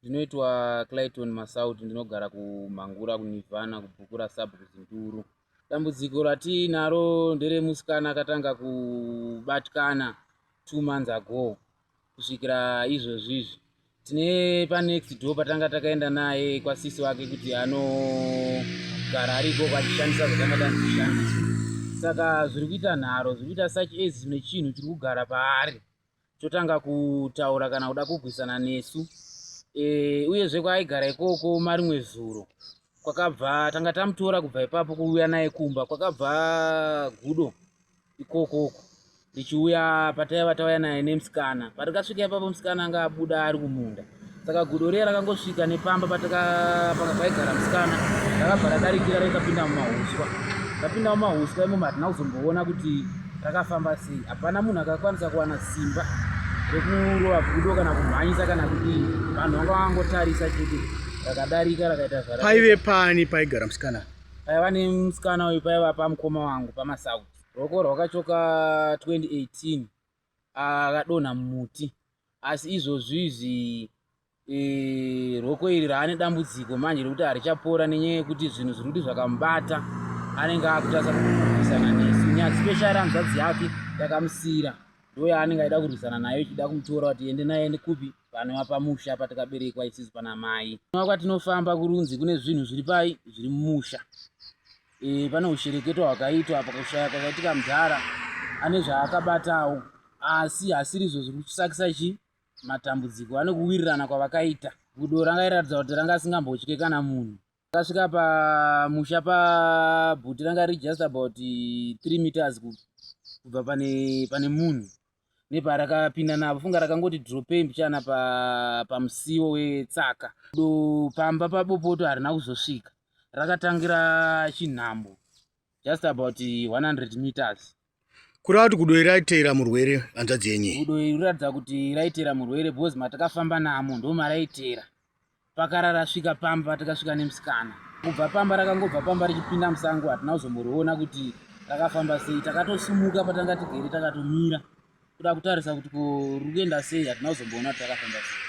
Ndinoitwa Clayton Masauti, ndinogara kuMhangura kuNivana kubhuku raSabhuku Zinduru. Dambudziko ratiinaro nderemusikana akatanga kubatikana 2 months ago kusvikira izvozvi izvi. Tine panext door patanga takaenda naye kwasisi wake kuti anogara ariko achishandisa zvatanga tanzishandisa. Saka zviri kuita nharo, zviri kuita such as nechinhu chiri kugara paari chotanga kutaura kana kuda kugwisana nesu. Uyezve kwaaigara ikoko marimwe zuro kwakabva tanga tamutora kubva ipapo kuuya naye kumba, kwakabva gudo ikokoko richiuya pataiva tauya naye nemusikana. Patikasvika ipapo, musikana anga abuda ari kumunda, saka gudo riya rakangosvika nepamba paigara musikana, rakabva radarikira rikapinda mumahuswa. Rapinda mumahuswa imomo, hatina kuzomboona kuti rakafamba sei. Hapana munhu akakwanisa kuwana simba rekurova gudo kana kumhanyisa kana kudii. Vanhu vanga vangotarisa chete, rakadarika rakaita zvara. Paive pani paigara musikana? Paiva nemusikana uyu, paiva pamukoma wangu paMasauti. Ruoko rwakachoka 2018, akadonha mumuti, asi izvozvi izvi ruoko iri raane dambudziko manje rekuti harichapora nenyaya yekuti zvinhu zviri kuti zvakamubata, anenge akutarisa kurwisana nesu, especially hanzvadzi yake yakamusiyira, ndo yaanenge aida kurwisana nayo, ichida kumutora kuti ende naye ende kupi panova pamusha patakaberekwa isusu pana mai. Kwatinofamba kurunzi kune zvinhu zviri pai zviri mumusha. Pane ushereketwa hwakaitwa pakushaya kwakaitika mudhara, ane zvaakabatawo, asi hasirizvo zviri kusakisa chi matambudziko. Ane kuwirirana kwavakaita. Gudo ranga iratidza kuti ranga asingambotye kana munhu. Akasvika pamusha pabhuti, ranga riri just about 3 meters kubva pane munhu neparakapinda navo. Funga rakangoti dropei mbichana pamusiwo wetsaka. Do pamba paBopoto harina kuzosvika, rakatangira chinhambo just about 100 meters. Kureva kuti gudo iri raiteera murwere, hanzvadzi yenyu? Gudo iri riratidza kuti raiteera murwere because matakafamba namo ndo maraiteera. Pakara rasvika pamba patakasvika nemusikana, kubva pamba rakangobva pamba richipinda musango, hatina kuzomboriona kuti rakafamba sei. Takatosumuka patanga tigere, takatomira kuda kutarisa kuti ko riri kuenda sei, hatina kuzomboona kuti rakafamba sei.